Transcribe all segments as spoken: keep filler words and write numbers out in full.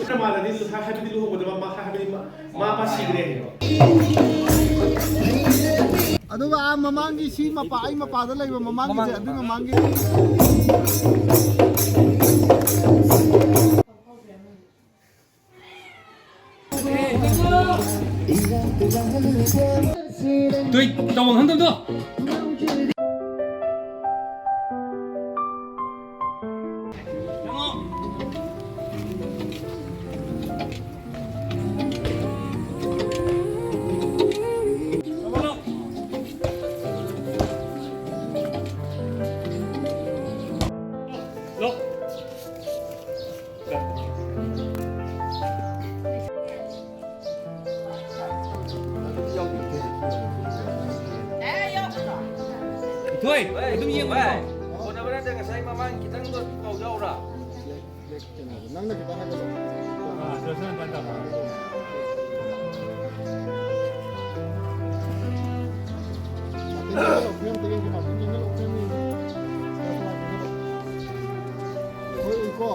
ꯅꯃꯥꯟꯅꯕꯤ ꯍꯥꯏꯕꯗꯤ ꯂꯨꯍꯣꯡꯕꯗ ꯃꯥ, ꯃꯥ ꯍꯥꯏꯕꯗꯤ ꯃꯥ, ꯃꯥ, ꯃꯥ ꯁꯤꯈ꯭ꯔꯦ꯫ ꯑꯗꯨꯒ ꯑꯥ ꯃꯃꯥꯡꯒꯤ ꯁꯤ ꯃꯄꯥ, ꯑꯩ ꯃꯄꯥꯗ ꯂꯩꯕ ꯃꯃꯥꯡꯒꯤꯁꯦ, ꯑꯗꯨꯏ ꯃꯃꯥꯡꯒꯤ꯫ ꯇꯨꯏ, ꯇꯧꯐꯝ ꯈꯪꯗꯕꯗꯣ꯫ ꯏꯊꯣꯏ, ꯑꯗꯨꯝ ꯌꯦꯡꯉꯣ꯫ ꯀꯣꯟꯅꯕ ꯅꯠꯇꯦ, ꯉꯁꯥꯏ ꯃꯃꯥꯡ ꯈꯤꯇꯪꯗꯣ ꯄꯥꯎ ꯌꯥꯎꯕ꯭ꯔꯥ? ꯅꯪꯅ ꯈꯤꯇꯪ ꯍꯥꯏꯒꯠꯂꯣ꯫ ꯍꯣꯏ, ꯎꯏꯀꯣ꯫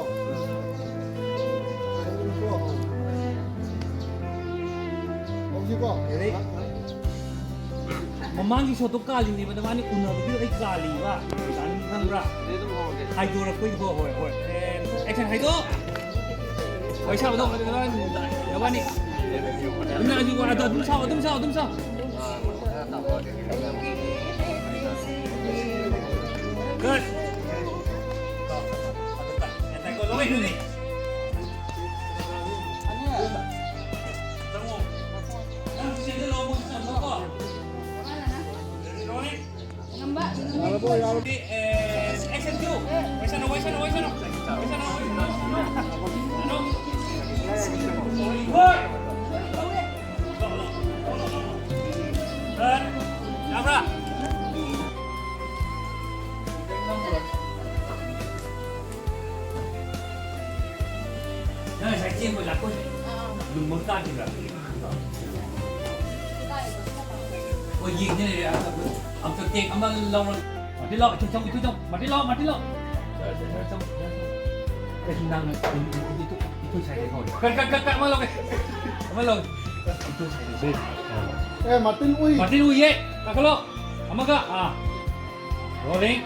ꯍꯣꯏ, ꯎꯏꯀꯣ꯫ ꯍꯧꯖꯤꯛꯀꯣ꯫ ꯃꯃꯥꯡꯒꯤ ꯁꯣꯠꯇꯣ ꯀꯥꯜꯂꯤꯅꯦꯕ, ꯅꯕꯥꯅꯤ ꯎꯅꯕꯗꯨ ꯑꯩ ꯀꯥꯜꯂꯤꯕ꯫ ꯈꯪꯕ꯭ꯔꯥ? ꯍꯥꯏꯗꯣꯔꯛꯄꯩ, ꯍꯣꯏ, ꯍꯣꯏ, ꯍꯣꯏ꯫ ꯑꯦ, ꯑꯦꯛꯁꯟ ꯍꯥꯏꯗꯣ꯫ ꯋꯥꯔꯤ ꯁꯥꯕꯗꯣ, ꯅꯕꯥꯅꯤ꯫ ꯑꯗꯨꯝ, ꯑꯗꯨꯝ ꯁꯥꯎ, ꯑꯗꯨꯝ ꯁꯥꯎ, ꯑꯗꯨꯝ ꯁꯥꯎ꯫ Good. Action, two. ꯅꯪ ꯉꯁꯥꯏ ꯆꯦꯟꯕ ꯂꯥꯛꯄ ꯂꯨꯝꯃ ꯀꯥꯈꯤꯕ꯭ꯔꯥ? ꯍꯣꯏ, ꯌꯦꯡꯗꯦ ꯂꯩꯔꯦ꯫ ꯑꯝꯇ ꯇꯦꯛ ꯑꯃ ꯂꯧꯔꯣ꯫ ꯃꯥꯔꯇꯤꯟ ꯂꯥꯎ, ꯏꯊꯣꯏ ꯆꯪ, ꯏꯊꯣꯏ ꯆꯪ꯫ ꯃꯥꯔꯇꯤꯟ ꯂꯥꯎ, ꯃꯥꯔꯇꯤꯟ ꯂꯥꯎ꯫ ꯁꯥꯔ, ꯁꯥꯔ, ꯁꯥꯔ, ꯆꯪ, ꯆꯪ, ꯆꯪ꯫ ꯅꯪ ꯏꯊꯣꯏ ꯁꯥꯏꯗꯩ ꯍꯧꯔꯦ꯫ ꯀꯠ, ꯀꯠ, ꯀꯠ, ꯀꯠ, ꯑꯃ ꯂꯧꯒꯦ꯫ ꯑꯃ ꯂꯧꯒꯦ꯫ ꯏꯊꯣꯏ ꯁꯥꯏꯗꯩ꯫ ꯑꯦ, ꯃꯥꯔꯇꯤꯟ ꯎꯏ꯫ ꯃꯥꯔꯇꯤꯟ ꯎꯏꯌꯦ꯫ ꯀꯥꯈꯠꯂꯣ꯫ ꯑꯃꯒ, ꯑꯥ꯫ ꯔꯣꯂꯤꯡ꯫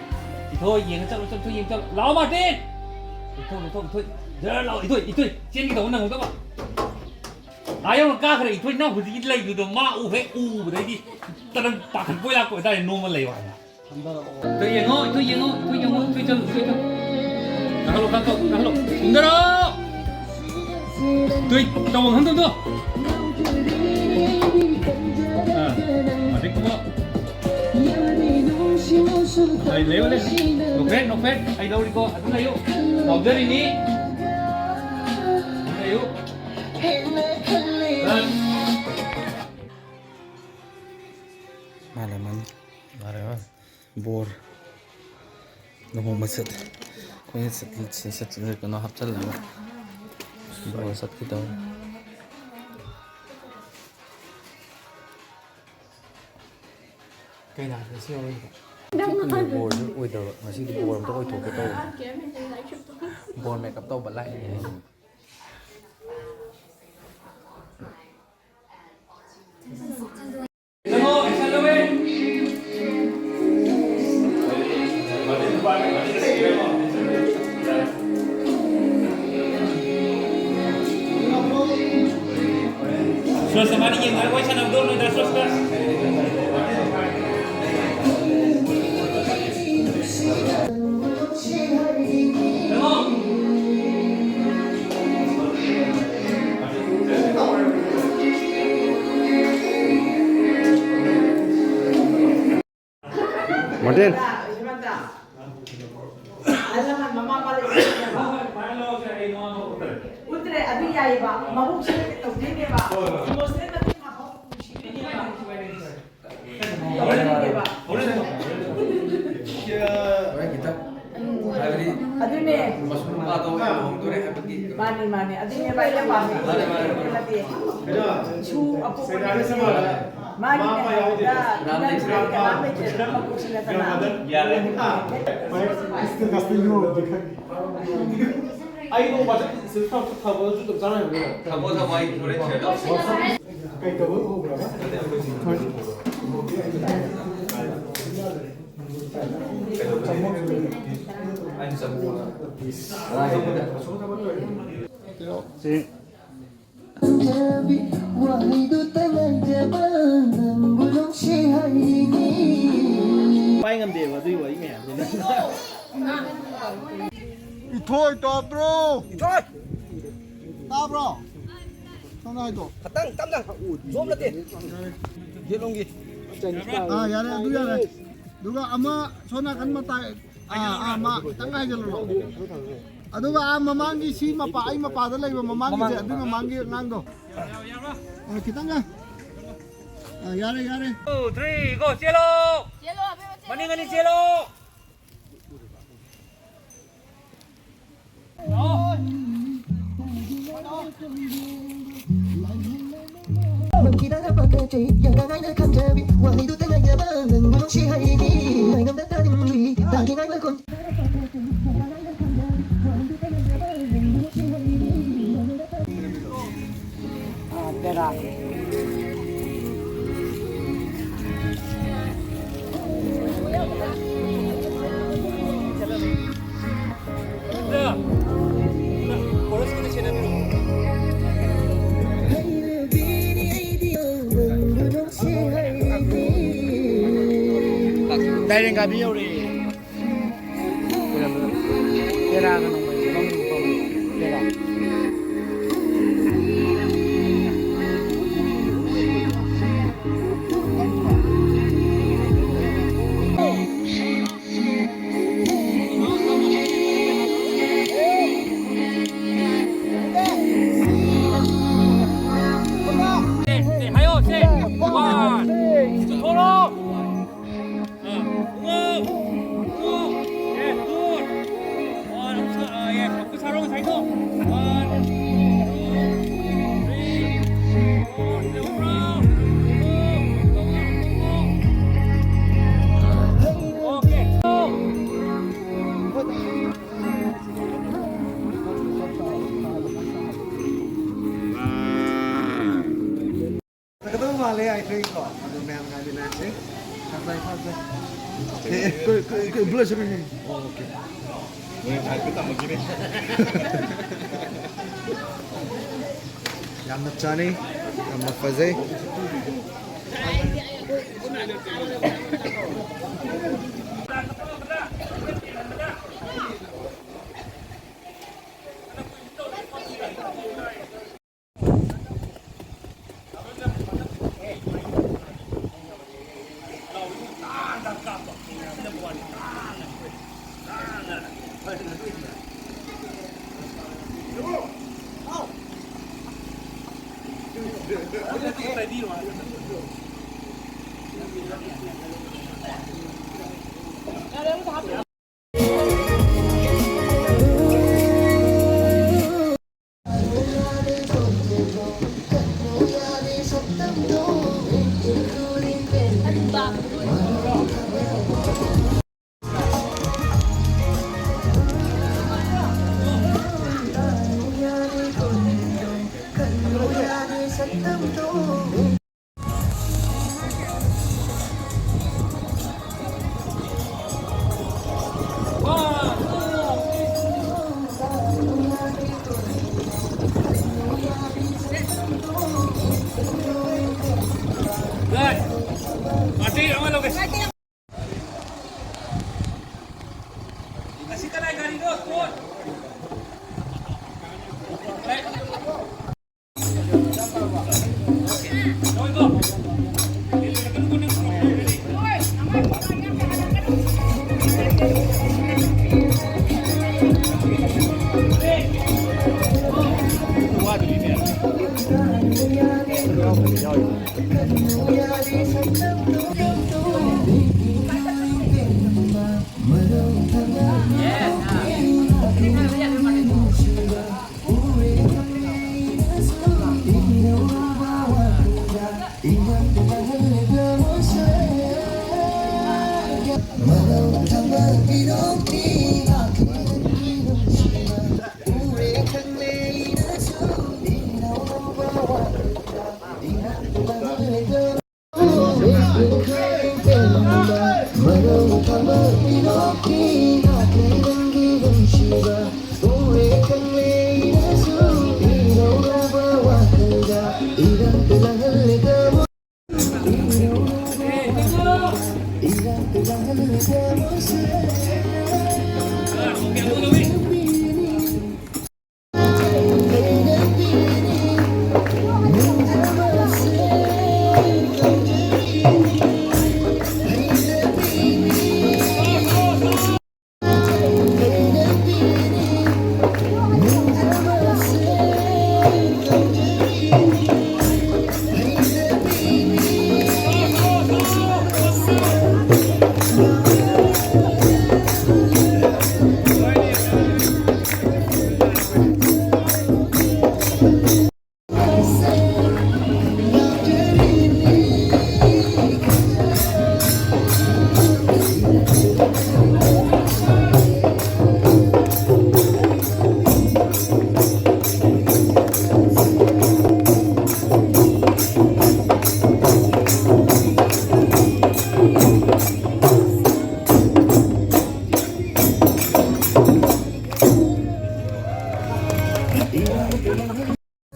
ꯏꯊꯣꯏ ꯌꯦꯡꯉ ꯆꯠꯂꯣ, ꯆꯠꯂꯣ, ꯏꯊꯣꯏ ꯌꯦꯡꯉ ꯆꯠꯂꯣ꯫ ꯂꯥꯛꯑꯣ, ꯃꯥꯔꯇꯤꯟ꯫ ꯏꯊꯣꯏ, ꯏꯊꯣꯏ, ꯏꯊꯣꯏ꯫ ꯖꯔ ꯂꯥꯛꯑꯣ, ꯏꯊꯣꯏ, ꯏꯊꯣꯏ꯫ ꯆꯦꯟꯒꯦ ꯇꯧꯕ ꯅꯪꯍꯧꯗꯕ꯫ ꯑꯥ ꯌꯧꯅ ꯀꯥꯈ꯭ꯔꯦ꯫ ꯏꯊꯣꯏ, ꯅꯪ ꯍꯧꯖꯤꯛꯀꯤ ꯂꯩꯗꯨꯗꯣ ꯃꯥ ꯎ-, ꯍꯦꯛ ꯎꯕꯗꯩꯗꯤ ꯇꯔꯪ ꯄꯥꯈꯠꯄꯣꯏ ꯂꯥꯛꯄꯣꯏ ꯍꯥꯏꯇꯥꯔꯦ, ꯅꯣꯡꯃ ꯂꯩꯌꯣ ꯍꯥꯏꯕ꯫ ꯏꯊꯣꯏ ꯌꯦꯡꯉꯣ, ꯏꯊꯣꯏ ꯌꯦꯡꯉꯣ, ꯏꯊꯣꯏ ꯌꯦꯡꯉꯣ, ꯏꯊꯣꯏ ꯆꯠꯂꯨ, ꯏꯊꯣꯏ ꯆꯠꯂꯨ꯫ ꯀꯥꯈꯠꯂꯣ, ꯀꯥꯈꯠꯂꯣ, ꯀꯥꯈꯠꯂꯣ꯫ ꯀꯨꯝꯗꯔꯣ꯫ ꯏꯊꯣꯏ, ꯇꯧꯐꯝ ꯈꯪꯗꯕꯗꯣ꯫ ꯑꯥ, ꯃꯥꯔꯇꯤꯟ ꯀꯨꯝꯃꯣ꯫ ꯑꯩ ꯂꯩꯌꯣ, ꯂꯩꯌꯣ꯫ ꯅꯣꯛꯐꯦꯠ, ꯅꯣꯛꯐꯦꯠ꯫ ꯑꯩ ꯂꯧꯔꯤꯀꯣ꯫ ꯑꯗꯨꯝ ꯂꯩꯌꯨ꯫ ꯀꯥꯎꯖꯔꯤꯅꯤ꯫ ꯑꯗꯨꯝ ꯂꯩꯌꯨ꯫ ꯃꯥꯅꯦ, ꯃꯥꯅꯦ꯫ ꯃꯥꯅꯦ, ꯃꯥꯅꯦ꯫ ꯕꯣꯔ꯫ ꯂꯨꯍꯣꯡꯕ ꯁꯦꯠ꯫ ꯑꯩꯈꯣꯏꯅ ꯁꯦꯠ-, ꯁꯦꯠ-, ꯁꯦꯠ-, ꯀꯩꯅꯣ ꯍꯥꯞꯆꯜꯂꯒ ꯕꯣꯔ ꯆꯠꯈꯤꯗꯧꯔꯦ꯫ ꯀꯩꯅꯣ ꯍꯥꯏꯕ ꯁꯤ ꯌꯥꯎꯔꯤꯁꯦ? ꯕꯣꯔꯁꯨ ꯑꯣꯏꯗꯕ꯫ ꯉꯁꯤꯗꯤ ꯕꯣꯔ ꯑꯝꯇ ꯑꯣꯏꯊꯣꯛꯀꯦ ꯇꯧꯕ꯫ ꯕꯣꯔ ꯃꯦꯀꯞ ꯇꯧꯕ ꯂꯥꯛꯏꯅꯦ꯫ ꯁꯨꯔꯖ, ꯃꯥꯗꯤ ꯌꯦꯡꯉꯒ ꯋꯥꯔꯤ ꯁꯥꯟꯅꯕꯗꯣ ꯅꯣꯏꯗ ꯁꯨꯔꯖꯀ꯫ ꯃꯥꯔꯇꯤꯟ꯫ ꯑꯍꯜ ꯂꯃꯟ ꯃꯃꯥ ꯃꯄꯥ ꯂꯩꯕꯁꯤꯡꯅꯦꯕ꯫ ꯎꯠꯇ꯭ꯔꯦ, ꯑꯗꯨ ꯌꯥꯏꯌꯦꯕ꯫ ꯃꯕꯨꯛꯁꯤꯗ ꯇꯧꯗꯣꯏꯅꯦꯕ꯫ ꯏꯃꯣꯁꯅꯦꯜ ꯃꯇꯦꯡ ꯄꯥꯡꯕ ꯅꯨꯡꯁꯤꯗꯣꯏꯅꯦꯕ꯫ ꯇꯧꯗꯣꯏꯅꯦꯕ꯫ ꯍꯣꯔꯦꯟ ꯈꯤꯇꯪ꯫ ꯎꯝ꯫ ꯍꯥꯏꯕꯗꯤ ꯑꯗꯨꯅꯦ꯫ ꯃꯁꯨ ꯅꯨꯄꯥꯗꯣ ꯂꯨꯍꯣꯡꯗꯣꯔꯦ ꯍꯥꯏꯕꯒꯤ꯫ ꯃꯥꯅꯤ, ꯃꯥꯅꯤ꯫ ꯑꯗꯨꯅꯦꯕ ꯑꯩꯅ ꯄꯥꯝꯃꯤꯁꯦ꯫ ꯃꯥꯅꯤ, ꯃꯥꯅꯤ, ꯃꯥꯅꯤ꯫ ꯅꯠꯇꯦ꯫ ꯏꯁꯨ ꯑꯄꯣꯛꯄ ꯅꯠꯇꯦ꯫ ꯃꯥꯒꯤ ꯃꯌꯥꯝꯗ ꯅꯪ ꯀꯅꯥꯝ ꯂꯩꯇ꯭ꯔꯦ꯫ ꯃꯀꯣꯛꯁꯤ ꯅꯠꯇꯅ꯫ ꯌꯥꯔꯦ꯫ It's the last thing you want to do. ꯑꯩꯗꯣ ꯋꯥꯆꯞ ꯁꯤꯗ ꯊꯕꯛ ꯊꯕꯛꯁꯨ ꯑꯗꯨꯝ ꯆꯥꯔꯣꯏ ꯍꯥꯏꯕꯅꯤꯅ꯫ ꯊꯝꯃꯣ, ꯊꯝꯃꯣ, ꯑꯩ ꯍꯣꯔꯦꯟ ꯁꯤꯌꯔ ꯇꯧꯔꯛꯀꯦ꯫ ꯀꯩ ꯇꯧꯕ ꯍꯧꯈ꯭ꯔꯕ? ꯅꯠꯇꯦ, ꯑꯩꯈꯣꯏ ꯁꯤ ꯀꯩꯗꯧꯕ? ꯑꯩꯅ ꯆꯪꯕ꯫ ꯁꯤ ꯄꯥꯏ ꯉꯝꯗꯦꯕ ꯑꯗꯨꯒꯤ ꯋꯥꯔꯤ ꯃꯌꯥꯝꯗꯨꯅ꯫ ꯏꯊꯣꯏ ꯇꯥꯕ꯭ꯔꯣ? ꯏꯊꯣꯏ! ꯇꯥꯕ꯭ꯔꯣ? ꯁꯣꯝꯅ ꯍꯥꯏꯗꯣ꯫ ꯈꯇꯪ ꯇꯞꯅ ꯍꯛꯎ, ꯖꯣꯝ ꯅꯠꯇꯦ꯫ ꯌꯦꯠꯂꯣꯝꯒꯤ꯫ ꯑꯥ, ꯌꯥꯔꯦ, ꯑꯗꯨ ꯌꯥꯔꯦ꯫ ꯑꯗꯨꯒ ꯑꯃ ꯁꯣꯝ ꯅꯥꯀꯟ ꯃꯇꯥꯏ, ꯑꯥ, ꯑꯥ, ꯃꯥ ꯈꯤꯇꯪ ꯍꯥꯏꯖꯤꯜꯂꯨꯔꯣ꯫ ꯑꯗꯨꯒ ꯑꯥ ꯃꯃꯥꯡꯒꯤ ꯁꯤ ꯃꯄꯥ, ꯑꯩ ꯃꯄꯥꯗ ꯂꯩꯕ ꯃꯃꯥꯡꯒꯤꯁꯦ, ꯃꯃꯥꯡ꯫ ꯑꯗꯨꯏ ꯃꯃꯥꯡꯒꯤ ꯑꯉꯥꯡꯗꯣ꯫ ꯑꯥ, ꯈꯤꯇꯪꯒ꯫ ꯑꯥ, ꯌꯥꯔꯦ, ꯌꯥꯔꯦ꯫ Two, three, go! ꯆꯦꯜꯂꯣ! ꯆꯦꯜꯂꯣ, ꯑꯕꯦꯝꯃ, ꯆꯦꯜꯂꯣ, ꯃꯅꯤꯡ ꯑꯅꯤ ꯆꯦꯜꯂꯣ! ꯆꯦꯜꯂꯣ! ꯂꯥꯏꯔꯦꯟ ꯒꯥꯕꯤ ꯌꯧꯔꯦ꯫ ꯇꯦꯔꯥꯒ ꯅꯣꯡꯃꯩꯒ ꯂꯧꯅꯕ ꯄꯥꯝꯕ꯫ ꯇꯦꯔꯥ꯫ ꯍꯥꯏꯌꯣ, ꯁꯦ꯫ One, two, ꯊꯣꯛꯂꯛꯑꯣ꯫ ꯃꯥꯜꯂꯦ, I think, ꯀꯣ꯫ ꯑꯗꯨ ꯃꯌꯥꯝ ꯉꯥꯏꯃꯤꯟꯅꯁꯤ꯫ ꯈꯟꯕꯩ ꯈꯟꯕꯩ꯫ ꯑꯦ, ꯑꯦ, ꯀꯩ, ꯀꯩ, ꯀꯩ, blue ꯁꯤꯔꯅꯦ? ꯑꯣ, okay꯫ ꯃꯣꯏ ꯍꯥꯏꯐꯦꯠ ꯇꯝꯃꯛꯈꯤꯅꯤ꯫ ꯌꯥꯝꯅ ꯆꯥꯅꯩ, ꯌꯥꯝꯅ ꯐꯖꯩ꯫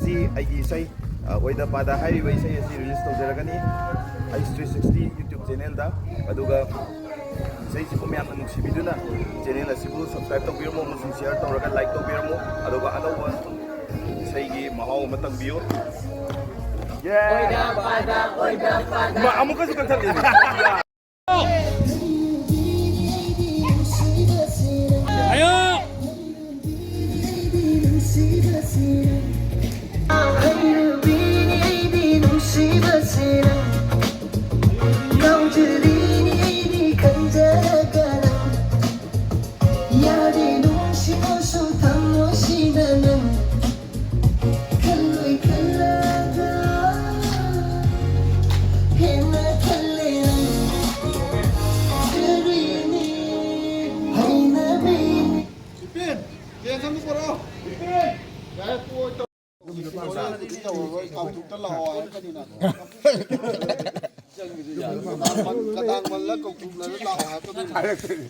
ꯁꯤ ꯑꯩꯒꯤ ꯏꯁꯩ, ꯑ, ꯑꯣꯏꯗ ꯄꯥꯗ ꯍꯥꯏꯔꯤꯕ ꯏꯁꯩ ꯑꯁꯤ ꯔꯤꯂꯤꯁ ꯇꯧꯖꯔꯒꯅꯤ ꯑꯩꯁ ꯊ꯭ꯔꯤ ꯁꯤꯛꯁꯇꯤ ꯌꯨꯇ꯭ꯌꯨꯕ ꯆꯦꯅꯦꯜꯗ꯫ ꯑꯗꯨꯒ ꯏꯁꯩꯁꯤꯕꯨ ꯃꯌꯥꯝꯅ ꯅꯨꯡꯁꯤꯕꯤꯗꯨꯅ ꯆꯦꯅꯦꯜ ꯑꯁꯤꯕꯨ ꯁꯕꯁꯀ꯭ꯔꯥꯏꯕ ꯇꯧꯕꯤꯔꯝꯃꯣ ꯑꯃꯁꯨꯡ ꯁꯤꯌꯥꯔ ꯇꯧꯔꯒ ꯂꯥꯏꯛ ꯇꯧꯕꯤꯔꯝꯃꯣ꯫ ꯑꯗꯨꯒ ꯑꯅꯧꯕ ꯏꯁꯩꯒꯤ ꯃꯍꯥꯎ ꯑꯃ ꯇꯪꯕꯤꯌꯨ꯫ ꯏꯃꯥ, ꯑꯃꯨꯛꯀꯁꯨ ꯀꯛꯊꯠꯂꯦ꯫ ꯀꯗꯥꯡ ꯃꯜꯂ ꯀꯧꯇꯨꯛꯅꯔ ꯂꯥꯛꯑꯣ ꯍꯥꯏꯔꯛꯀꯅꯤ꯫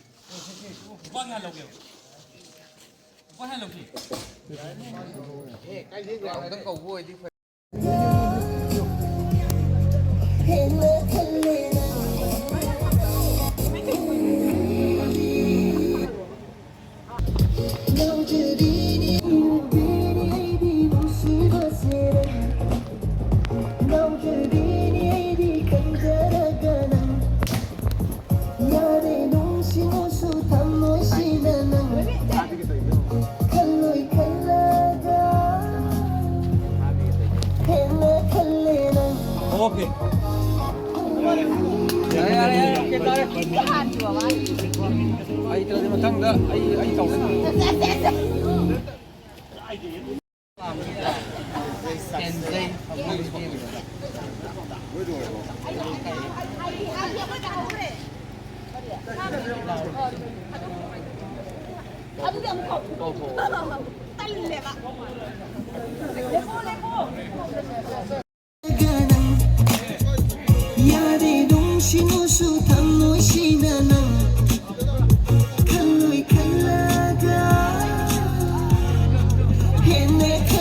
ꯑꯣꯀꯦ꯫ ꯌꯥꯔꯦ, ꯌꯥꯔꯦ, ꯌꯥꯔꯦ, ꯑꯣꯀꯦ, ꯇꯥꯔꯦ꯫ ꯑꯩ ꯇꯧꯔꯗꯤ ꯃꯊꯪꯗ ꯑꯩ, ꯑꯩ ꯇꯧꯔꯦ꯫ ꯑꯗꯨꯗꯤ ꯑꯃꯨꯛ ꯀꯧ꯫ ꯇꯜꯂꯦꯕ꯫ ꯂꯦꯞꯄꯣ, ꯂꯦꯞꯄꯣ꯫ ꯌꯥꯗꯦ ꯅꯨꯡꯁꯤ ꯅꯨꯡꯁꯨ ꯊꯝꯃꯣꯏꯁꯤꯅ ꯅꯪ ꯈꯜꯂꯣꯏ ꯈꯜꯂꯒ Tiene